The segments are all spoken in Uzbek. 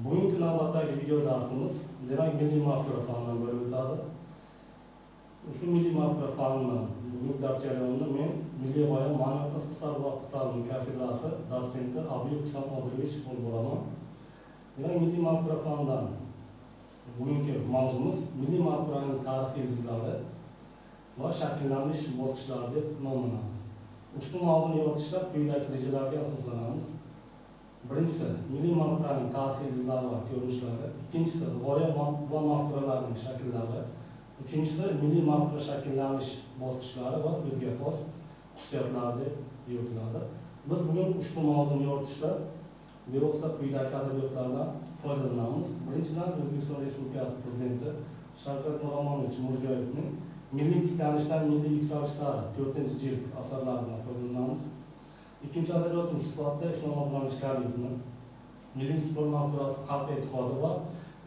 Bugungi navbatdagi video darsimiz demak milliy mafkura fanidan bo'lib o'tadi. Ushbu milliy mafkura fanini bugungi dars jarayonida men milliy g'oya ma'naviyat asoslari va ta'lim kafedrasi dotsenti Abiyev Husan Odilovich bo'lib boraman. Demak, milliy mafkura fanidan bugungi mavzumiz milliy mafkuraning tarixiy ildizlari va shakllanish bosqichlari deb nomlanadi. Ushbu mavzuni yoritishda quyidagi rejalarga asoslanamiz. Birinchisi, milliy mafkuraning tarixiy ildizlari va ko'rinishlari. Ikkinchisi, g'oya va mafkuralarning shakllari. Uchinchisi, milliy mafkura shakllanish bosqichlari va o'ziga xos xususiyatlari deb yuritiladi. Biz bugun ushbu mavzuni yoritishda bevosita quyidagi adabiyotlardan foydalanamiz. Birinchidan, O'zbekiston Respublikasi Prezidenti Shavkat Miromonovich Mirziyoyevning Milliy tiklanishdan milliy yuksalish sari 4-jild asarlaridan foydalanamiz. Ikkinchi adabiyotimiz sifatida Islom Abdug'aniyevich Karimovni Milliy sport mafkurasi xalq e'tiqodi va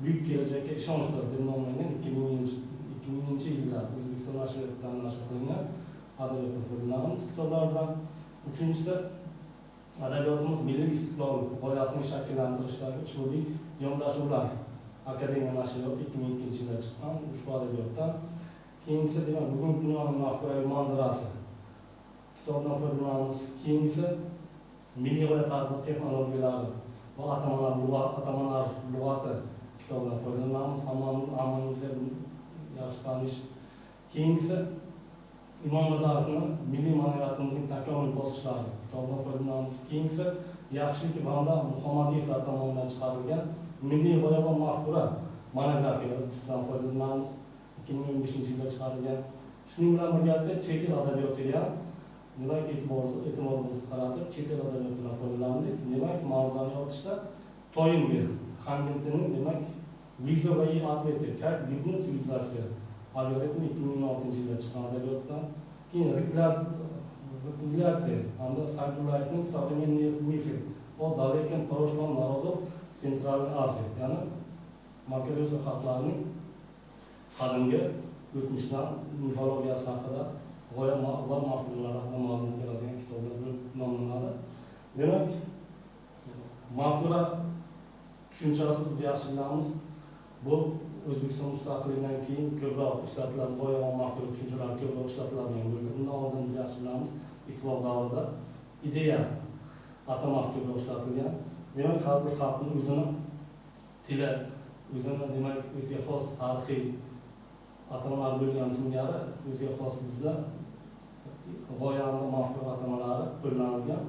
buyuk kelajakka ishonchdir deb nomlangan 2000-yilda O'zbekiston nashriyotidan nashr qilingan adabiyotdan foydalanamiz kitoblardan. Uchinchisi, adabiyotimiz milliy istiqlol g'oyasini shakllantirishdagi uslubiy yondashuvlar Akademiya nashriyoti 2002-yilda chiqqan ushbu adabiyotdan. Keyingisi, demak, bugungi dunyoning mafkuraviy manzarasi kitobdan foydalanamiz. Keyingisi, milliy g'oya tarixi texnologiyalari va atamalar lug'ati kitobidan foydalanamiz. Hammamizga yaxshi tanish. Keyingisi, Imom Nazarovni milliy ma'naviyatimizning takomil bosqichlari kitobidan foydalanamiz. Keyingisi, Yaxshilik hamda Muhammadiyevlar tomonidan chiqarilgan Milliy g'oya va mafkura monografiyasidan foydalanamiz. 2015-yilda chiqarilgan. Shuning bilan birgalikda chet el adabiyotiga demak e'tiborimizni qaratib, chet el adabiyotidan foydalandik. Demak, mavzuni yoritishda Toynbi Huntingtonning demak "Вызовы и ответы. Как гибнет цивилизация" algoritmi 2016-yilda chiqqan adabiyotdan. Keyin Репликация hamda Sagdullayevning "Современные мифы о далеком прошлом народов Центральной Азии", ya'ni Markaziy Osiyo xalqlarining qadimgi o'tmishdan mifologiyasi haqida, g'oya va mafkuralar haqida ma'lumot beradigan kitoblar bo'lib nomlanadi. Demak, mafkura tushunchasi biz yaxshi bilamiz. Bu O'zbekiston mustaqilligidan keyin ko'proq ishlatiladi, g'oya va mafkura tushunchalari ko'proq ishlatiladigan bo'ldi. Bundan oldin biz yaxshi bilamiz, ittifoq davrida ideya atamasi ko'proq ishlatilgan. Demak, har bir xalqning o'zini tili, o'zini demak o'ziga xos tarixiy atamalar bo'lgan singari o'ziga xos bizda g'oya va mafkura atamalari qo'llanilgan.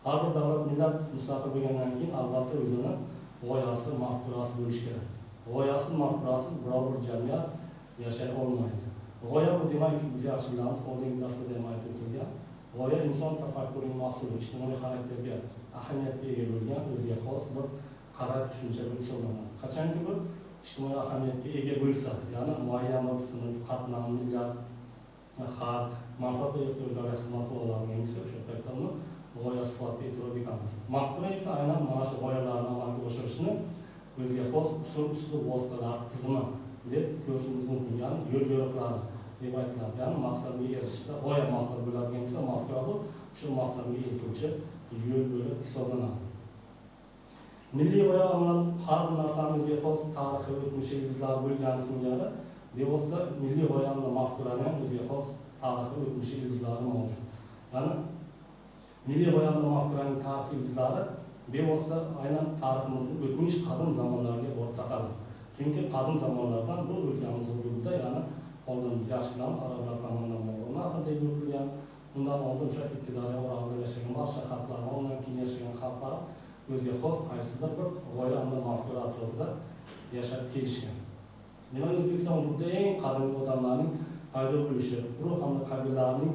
Har bir davlat, millat mustaqil bo'lgandan keyin albatta o'zini g'oyasi, mafkurasi bo'lishi kerak. G'oyasiz, mafkurasiz biror bir jamiyat yashay olmaydi. G'oya bu demak, biz yaxshi bilamiz, oldingi darsda ham aytib o'tilgan. G'oya inson tafakkurining mahsuli, ijtimoiy xarakterga, ahamiyatga ega bo'lgan o'ziga xos bir qarash, tushuncha bo'lib hisoblanadi. Qachonki bu ijtimoiy ahamiyatga ega bo'lsa, ya'ni muayyan bir sinf, qatlam, millat, xalq manfaat va ehtiyojlarga xizmat qila oladigan bo'lsa, o'sha paytda uni g'oya sifatida e'tirof etamiz. Mafkura esa aynan mana shu g'oyalarni amalga oshirishni o'ziga xos usul, uslub, vositalar tizimi deb ko'rishimiz mumkin. Ya'ni yo'l yo'riqlari deb aytiladi. Ya'ni maqsadga erishishda g'oya maqsad bo'ladigan bo'lsa, mafkura bu shu maqsadga eltuvchi yo'l bo'lib hisoblanadi. Milliy g'oya har bir narsani o'ziga xos tarixi, o'tmishi, ildizlari bo'lgani singari bevosita milliy g'oya va mafkurani ham o'ziga xos tarixi, o'tmishi, ildizlari mavjud. Ya'ni milliy g'oya va mafkuraning tarixiy ildizlari bevosita aynan tariximizning o'tmish qadim zamonlarga borib taqaladi. Chunki qadim zamonlardan bu o'lkamiz hududida, ya'ni oldin biz yaxshi bilamiz, arablar tomonidan Mo'g'ul deb yuritilgan, undan oldin o'sha ikki daryo oralida yashagan barcha xalqlar va undan keyin yashagan xalqlar o'ziga xos qaysidir bir g'oya hamda mafkura atrofida yashab kelishgan. Demak, O'zbekiston hududida eng qadimgi odamlarning paydo bo'lishi, urug' hamda qabilalarning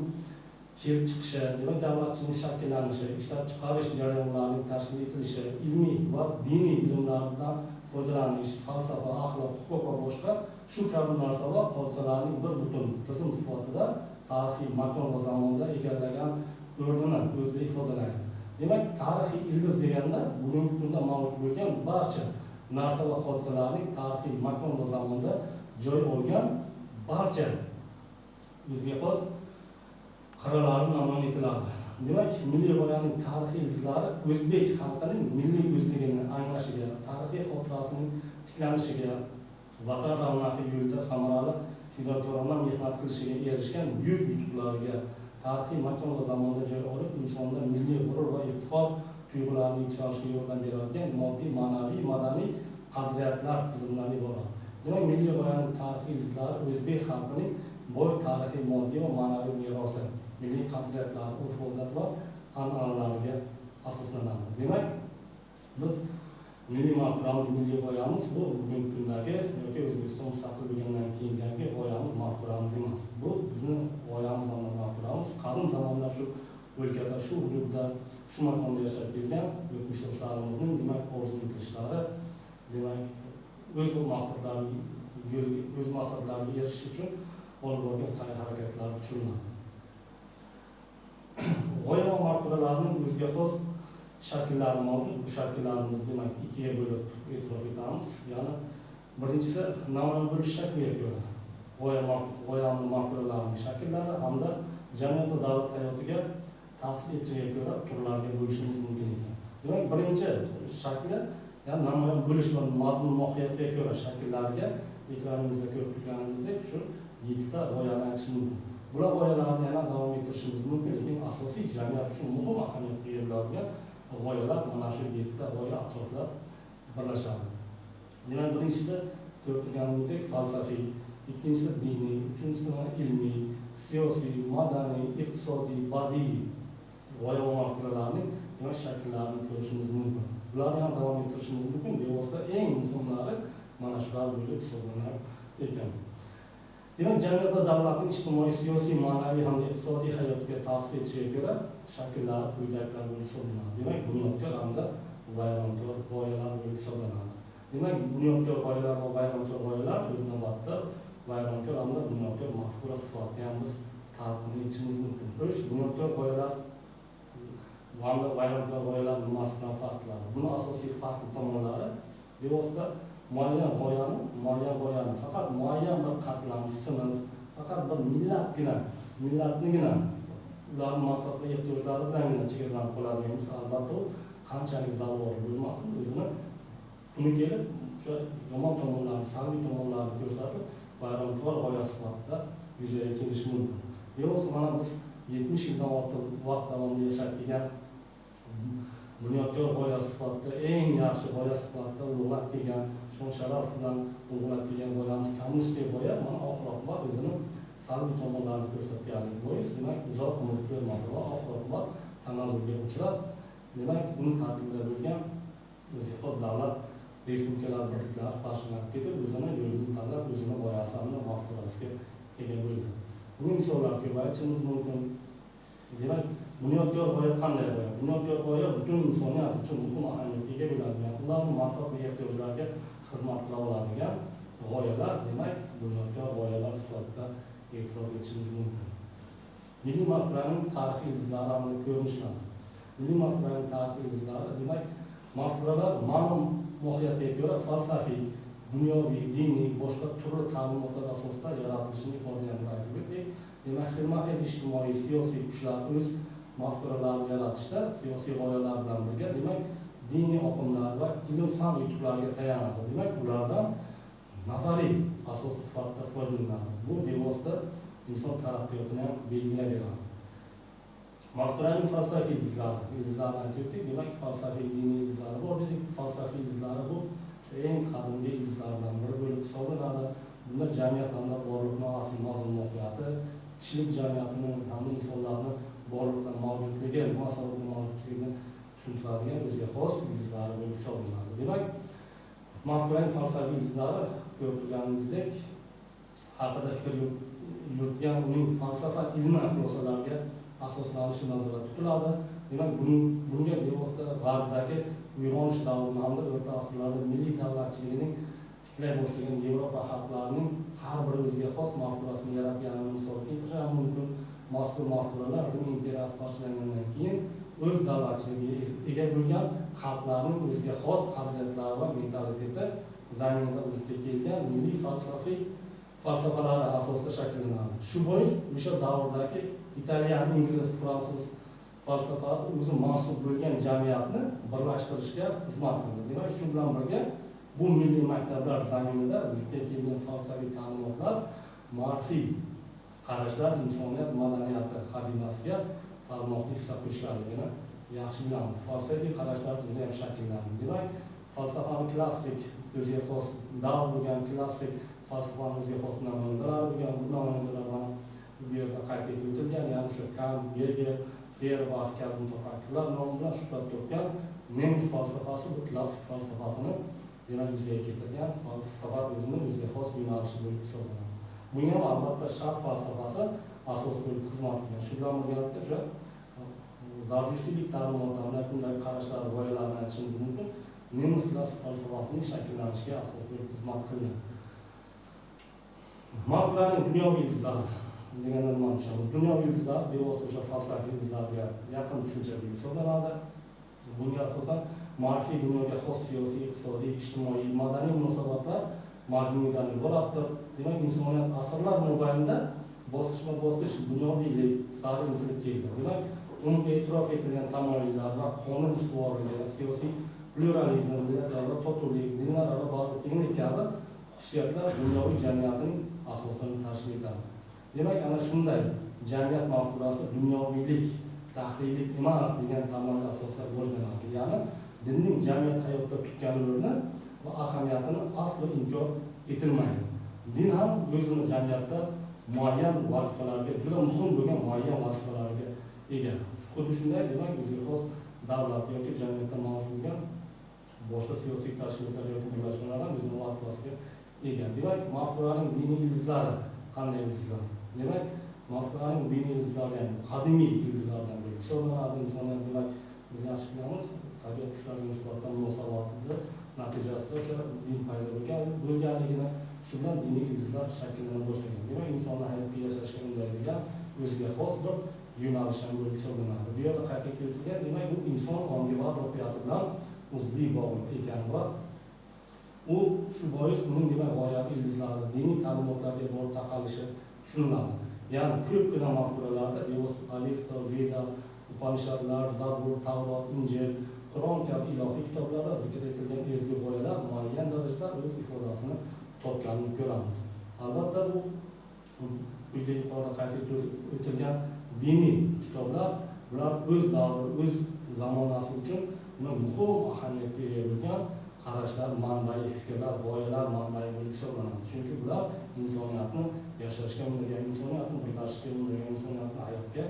kelib chiqishi, demak davlatchilik shakllanishi, ishlab chiqarish jarayonlarining tashkil etilishi, ilmiy va diniy bilimlardan foydalanish, falsafa, axloq, huquq va boshqa shu kabi narsalar hodisalarning bir butun tizim sifatida tarixiy makon va zamonda egallagan o'rnini o'zida ifodalaydi. Demak, tarixiy ildiz deganda bugungi kunda mavjud bo'lgan barcha narsa va hodisalarning tarixiy makon va zamonda joy olgan barcha o'ziga xos qirralari namoyon etiladi. Demak, milliy g'oyaning tarixiy izlari o'zbek xalqining milliy o'zligini anglashiga, tarixiy xotirasining tiklanishiga, vatan ravnaqi yo'lida samarali fidokorona mehnat qilishiga erishgan buyuk yutuqlariga, tarixiy makon va zamonda joy olib, insonda milliy g'urur va iftixor tuyg'ularini yuksalishiga yordam beradigan moddiy, ma'naviy, madaniy qadriyatlar tizimidan iborat. Demak, milliy g'oyaning tarixiy izlari o'zbek xalqining boy tarixiy, moddiy va ma'naviy merosi, milliy qadriyatlar, urf-odat va an'analariga asoslanadi. Demak, biz milliy mafkuramiz, milliy g'oyamiz bu bugungi kundagi yoki O'zbekiston mustaqil bo'lgandan keyingi g'oyamiz, mafkuramiz emas. Bu bizni g'oyamiz va mafkuramiz qadim zamonda shu o'lkada, shu hududda, shu makonda yashab kelgan o'tmishdoshlarimizning demak orzu intilishlari, demak o'z maqsadlariga erishish uchun olib borgan sa'y harakatlari tushiriladi. G'oya va mafkuralarning o'ziga xos shakllari mavjud. Bu shakllarni biz demak ikkiga bo'lib e'tirof etamiz. Ya'ni birinchisi namoyon bo'lish shakliga ko'ra g'oya mafkuralarining shakllari hamda jamiyat va davlat hayotiga ta'sir etishiga ko'ra turlarga bo'lishimiz mumkin ekan. Demak, birinchi shakli, ya'ni namoyon bo'lish va mazmun mohiyatiga ko'ra shakllarga ekranimizda ko'rib turganimizdek shu 7 ta g'oyani aytish mumkin. Bular g'oyalarni yana davom ettirishimiz mumkin, lekin asosiy jamiyat uchun muhim ahamiyatga ega bo'ladigan g'oyalar mana shu 7 ta g'oya atrofida birlashadi. Demak, birinchisi ko'rib turganimizdek falsafiy, ikkinchisi diniy, uchinchisi ilmiy, siyosiy, madaniy, iqtisodiy, badiiy g'oya va mafkuralarning demak shakllarini ko'rishimiz mumkin. Bularni ham davom ettirishimiz mumkin. Bevosita eng muhimlari mana shular bo'lib hisoblanar ekan. Demak, jamiyat va davlatning ijtimoiy, siyosiy, ma'naviy hamda iqtisodiy hayotiga ta'sir etishiga ko'ra shakllari quyidagilar bo'lib hisoblanadi. Demak, bunyodkor hamda vayronkor g'oyalar bo'lib hisoblanadi. Demak, bunyodkor g'oyalar va vayronkor g'oyalar o'z navbatida vayronkor hamda bunyodkor mafkura sifatida ham biz talqin etishimiz mumkin. Xo'sh, bunyodkor g'oyalar hamda vayronkor g'oyalar nimasi bilan farqlanadi? Buni asosiy farqli tomonlari bevosita muayyan g'oyani faqat muayyan bir qatlam, sinf, faqat bir millatnigina ularning manfaat va ehtiyojlari bilangina chegaralanib qoladigan bo'lsa, albatta u qanchalik zavol bo'lmasin, o'zini kuni kelib o'sha yomon tomonlarini, salbiy tomonlarini ko'rsatib, vayronkor g'oya sifatida yuzaga kelishi mumkin. Yo'qsa mana biz 70 yildan ortiq vaqt davomida yashab kelgan bunyodkor g'oya sifatida, eng yaxshi g'oya sifatida ulug'lab kelgan, shon sharaf bilan ulug'lab kelgan g'oyamiz kommunistik g'oya mana oxir oqibat o'zini salbiy tomonlarini ko'rsatganligi bois, demak, uzoq umr ko'rmadi va oxir oqibat tanazzulga uchrab, demak, uni tarkibida bo'lgan o'ziga xos davlat, respublikalar birliklari parchalanib ketib, o'zini yo'lini tanlab, o'zini g'oyasi hamda mafkurasiga ega bo'ldi. Bunga misollar ko'p aytishimiz mumkin. Demak, bunyodkor g'oya qanday g'oya? Bunyodkor g'oya butun insoniyat uchun muhim ahamiyatga ega bo'ladigan, ularning manfaat va ehtiyojlariga xizmat qila oladigan g'oyalar, demak, bunyodkor g'oyalar sifatida e'tirof etishimiz mumkin. Milliy mafkuraning tarixiy izlari hamda ko'rinishlari. Milliy mafkuraning tarixiy izlari, demak, mafkuralar ma'lum mohiyatiga ko'ra falsafiy, dunyoviy, diniy, boshqa turli ta'limotlar asosida yaratilishini ifodalagan aytib o'tdik. Demak, xilma-xil ijtimoiy, siyosiy kuchlar o'z mafkuralarini yaratishda siyosiy g'oyalar bilan birga, demak, diniy oqimlar va ilm-fan yutuqlariga tayanadi. Demak, ulardan nazariy asos sifatida foydalanadi. Bu bevosita inson taraqqiyotini ham belgilab beradi. Mafkuraning falsafiy izlarini aytib o'tdik. Demak, falsafiy diniy izlari bor dedik. Falsafiy izlari bu eng qadimgi izlardan biri bo'lib hisoblanadi. Bunda jamiyat hamda borliqning asl mazmun mohiyati, kishilik jamiyatini hamda insonlarni borliqda mavjudligi, nima sababli mavjudligini tushuntiradigan o'ziga xos izlari bo'lib hisoblanadi. Demak, mafkuraning falsafiy izlari ko'rib turganimizdek haqida fikr yuritgan uning falsafa ilmi xulosalariga asoslanishi nazarda tutiladi. Demak, bunga bevosita G'arbdagi uyg'onish davrini hamda o'rta asrlarda milliy davlatchiligining tiklay boshlagan Yevropa xalqlarining har biri o'ziga xos mafkurasini yaratganini misol keltirish ham mumkin. Mazkur mafkuralar Rim imperiyasi parchalangandan keyin o'z davlatchiligiga ega bo'lgan xalqlarning o'ziga xos qadriyatlari va mentaliteti zaminida vujudga kelgan milliy falsafiy falsafalari asosida shakllanadi. Shu bois o'sha davrdagi italyan, ingliz, fransuz falsafasi o'zi mansub bo'lgan jamiyatni birlashtirishga xizmat qildi. Demak, shu bilan birga bu milliy maktablar zaminida vujudga kelgan falsafiy ta'limotlar, ma'rifiy qarashlar insoniyat madaniyati xazinasiga salmoqli hissa qo'shganligini yaxshi bilamiz. Falsafiy qarashlar juda ham shakllandi. Demak, falsafani klassik o'ziga xos davr bo'lgan, klassik falsafani o'ziga xos namunalari bo'lgan, bu namunalar mana bu yerda qayd etib o'tilgan, ya'ni o'sha Kant, Gegel, Feyerbax kabi mutafakkirlar nomi bilan shuhrat topgan nemis falsafasi bu klassik falsafasini demak yuzaga keltirgan falsafa o'zini o'ziga xos yo'nalishi bo'lib hisoblanadi. Bunga ham albatta sharq falsafasi asos bo'lib xizmat qilgan. Shu bilan birgalikda o'sha zardushtiylik ta'limotlarini, undagi qarashlar, g'oyalarni aytishimiz mumkin. Nemis klassik falsafasining shakllanishiga asos bo'lib xizmat qilgan. Mafkuraning dunyoviy ildizlari deganda nima tushunamiz? Dunyoviy ildizlar bevosita o'sha falsafiy ildizlarga yaqin tushuncha bo'lib hisoblanadi. Bunga asosan ma'rifiy dunyoga xos siyosiy, iqtisodiy, ijtimoiy, madaniy munosabatlar majmuidan iboratdir. Demak, insoniyat asrlar mobaynida bosqichma-bosqich dunyoviylik sari intilib keldi. Demak, umumiy e'tirof etilgan tamoyillar va qonun ustuvorligi, siyosiy pluralizm, millatlararo totuvlik, dinlararo bag'rikenglik kabi xususiyatlar dunyoviy jamiyatning asosini tashkil etadi. Demak, ana shunday jamiyat mafkurasi dunyoviylik, tahlillik emas degan tamoyil asosida rivojlanadi. Ya'ni dinning jamiyat hayotida tutgan o'rni va ahamiyatini aslo inkor etilmaydi. Din ham o'zini jamiyatda muayyan vazifalarga, juda muhim bo'lgan muayyan vazifalarga ega. Xuddi shunday, demak, o'ziga xos davlat yoki jamiyatda mavjud bo'lgan boshqa siyosiy tashkilotlar yoki birlashmalar ham o'zini vazifasiga ega. Demak, mafkuraning diniy ildizlari qanday ildizlar? Demak, mafkuraning diniy ildizlari ham qadimiy ildizlardan biri hisoblanadi. Insoniyat, demak, biz yaxshi bilamiz, tabiat kuchlariga nisbatan munosabatida natijasida o'sha din paydo bo'lganligini, shu bilan diniy ildizlar shakllana boshlagan. Demak, insonni hayotga yashashga undaydigan o'ziga xos bir yo'nalish ham bo'lib hisoblanadi. Bu yerda qayd etilgan, demak, bu inson ongi va ruhiyati bilan uzviy bog'liq ekan va u shu bois uning demak g'oyaviy ildizlari diniy ta'limotlarga borib taqalishi tushuniladi. Ya'ni ko'pgina mafkuralarda Avesta, Veda, Upanishadlar, Zabur, Tavrot, Injil, Qur'on kabi ilohiy kitoblarda zikr etilgan ezgu g'oyalar muayyan darajada o'z ifodasini topganini ko'ramiz. Albatta bu quyida yuqorida qayd etilgan diniy kitoblar bular o'z davri, o'z zamonasi uchun muhim ahamiyatga ega bo'lgan qarashlar manbai, fikrlar, g'oyalar manbai bo'lib hisoblanadi. Chunki bular insoniyatni yashashga undagan, insoniyatni birlashishga undagan, insoniyatni hayotga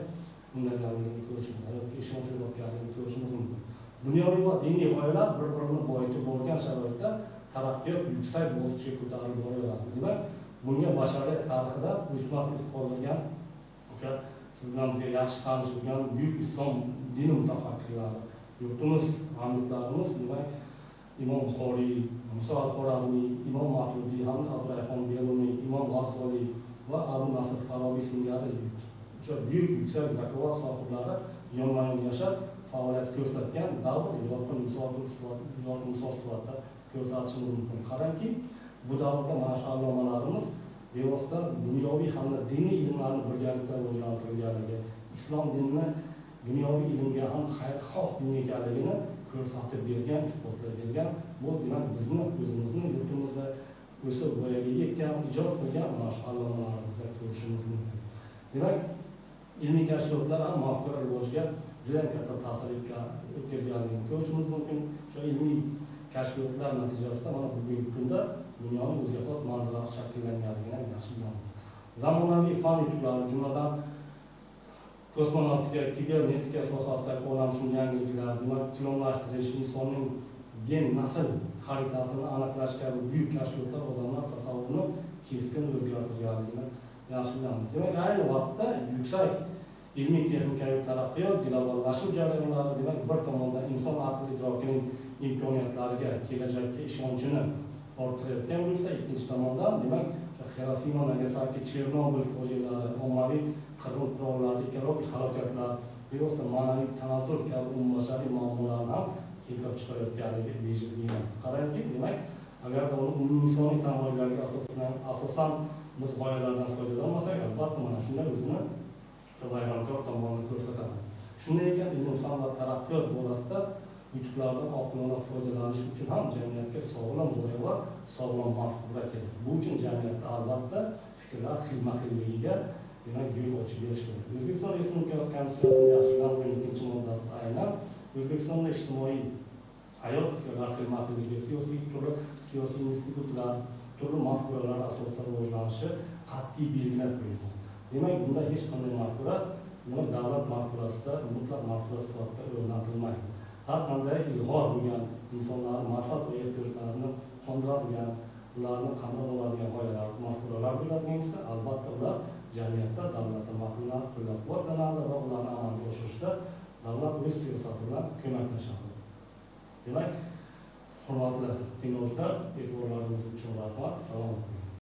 undaganligini ko'rishimiz, hayotga ishonch uyg'otganligini ko'rishimiz mumkin. Dunyoviy va diniy g'oyalar bir-birini boyitib borgan sharoitda taraqqiyot yuksak bosqichga ko'tarilib boraveradi. Demak, bunga bashariyat tarixida o'chmas iz qoldirgan o'sha siz bilan bizga yaxshi tanish bo'lgan buyuk islom dini mutafakkirlari, yurtimiz hamyurtlarimiz, demak, Imom Buxoriy, Muso al-Xorazmiy, Imom Maturidiy hamda Abdurayhon Beruniy, Imom G'azzoliy va Abu Nasr Farobiy singari o'sha buyuk yuksak zakovat sohiblari yonma-yon yashab faoliyat ko'rsatgan davr yorqin misol sifatida ko'rsatishimiz mumkin. Qarangki, bu davrda mana shu allomalarimiz bevosita dunyoviy hamda diniy ilmlarni birgalikda rivojlantirganligi, islom dinini dunyoviy ilmga ham xayrixoh din ekanligini ko'rsatib bergan, isbotlab bergan. Bu demak bizni o'zimizni yurtimizda o'sib voyaga yetgan, ijod qilgan mana shu allomalarimizda ko'rishimiz mumkin. Demak, ilmiy kashfiyotlar ham mafkura rivojiga juda katta ta'sir o'tkazganligini ko'rishimiz mumkin. O'sha ilmiy kashfiyotlar natijasida mana bugungi kunda dunyoning o'ziga xos manzarasi shakllanganligini ham yaxshi bilamiz. Zamonaviy fan yutuqlari, jumladan kosmonavtika, kibernetika sohasidagi olamshumul yangiliklar, demak, klonlashtirish, insonning gen nasl xaritasini aniqlash kabi buyuk kashfiyotlar odamlar tasavvurini keskin o'zgartirganligini yaxshi bilamiz. Demak, ayni vaqtda yuksak ilmiy texnikaviy taraqqiyot, globallashuv jarayonlari, demak, bir tomondan inson aql idrokining imkoniyatlariga, kelajakka ishonchini orttirayotgan bo'lsa, ikkinchi tomondan, demak, Xirosima, Nagasaki, Chernobil fojialari, ommaviy qirg'in qurollari, ekologik halokatlar, bevosita ma'naviy tanazzul kabi umumbashariy muammolarni ham keltirib chiqarayotganligi bejizga emas. Qarangki, demak, agarda uni umuminsoniy tamoyillarga asosan biz g'oyalardan foydalanmasak, albatta mana shunday o'zini vayronkor tomonini ko'rsatadi. Shunday ekan, ilm-fan va taraqqiyot borasida yutuqlardan oqilona foydalanish uchun ham jamiyatga sog'lom g'oya va sog'lom mafkura kerak. Bu uchun jamiyatda albatta fikrlar xilma-xilligiga demak yo'l ochib berish kerak. O'zbekiston Respublikasi Konstitutsiyasining yaxshilangan 2-moddasida aynan O'zbekistonda ijtimoiy hayot fikrlar xilma-xilligi, siyosiy turli siyosiy institutlar, turli mafkuralar asosida rivojlanishi qat'iy belgilab qo'yilgan. Demak, bunda hech qanday mafkura, demak, davlat mafkurasida mutlaq mafkura sifatida o'rnatilmaydi. Har qanday ilg'or bo'lgan insonlarning manfaat va ehtiyojlarini qondiradigan, ularni qamrab oladigan g'oyalar, mafkuralar bo'ladigan bo'lsa, albatta ular jamiyatda davlatda ma'qullanib, qo'llab-quvvatlanadi va ularni amalga oshirishda davlat o'z siyosati bilan ko'maklashadi. Demak, hurmatli tinglovchilar, e'tiborlaringiz uchun rahmat. Salomat bo'ling.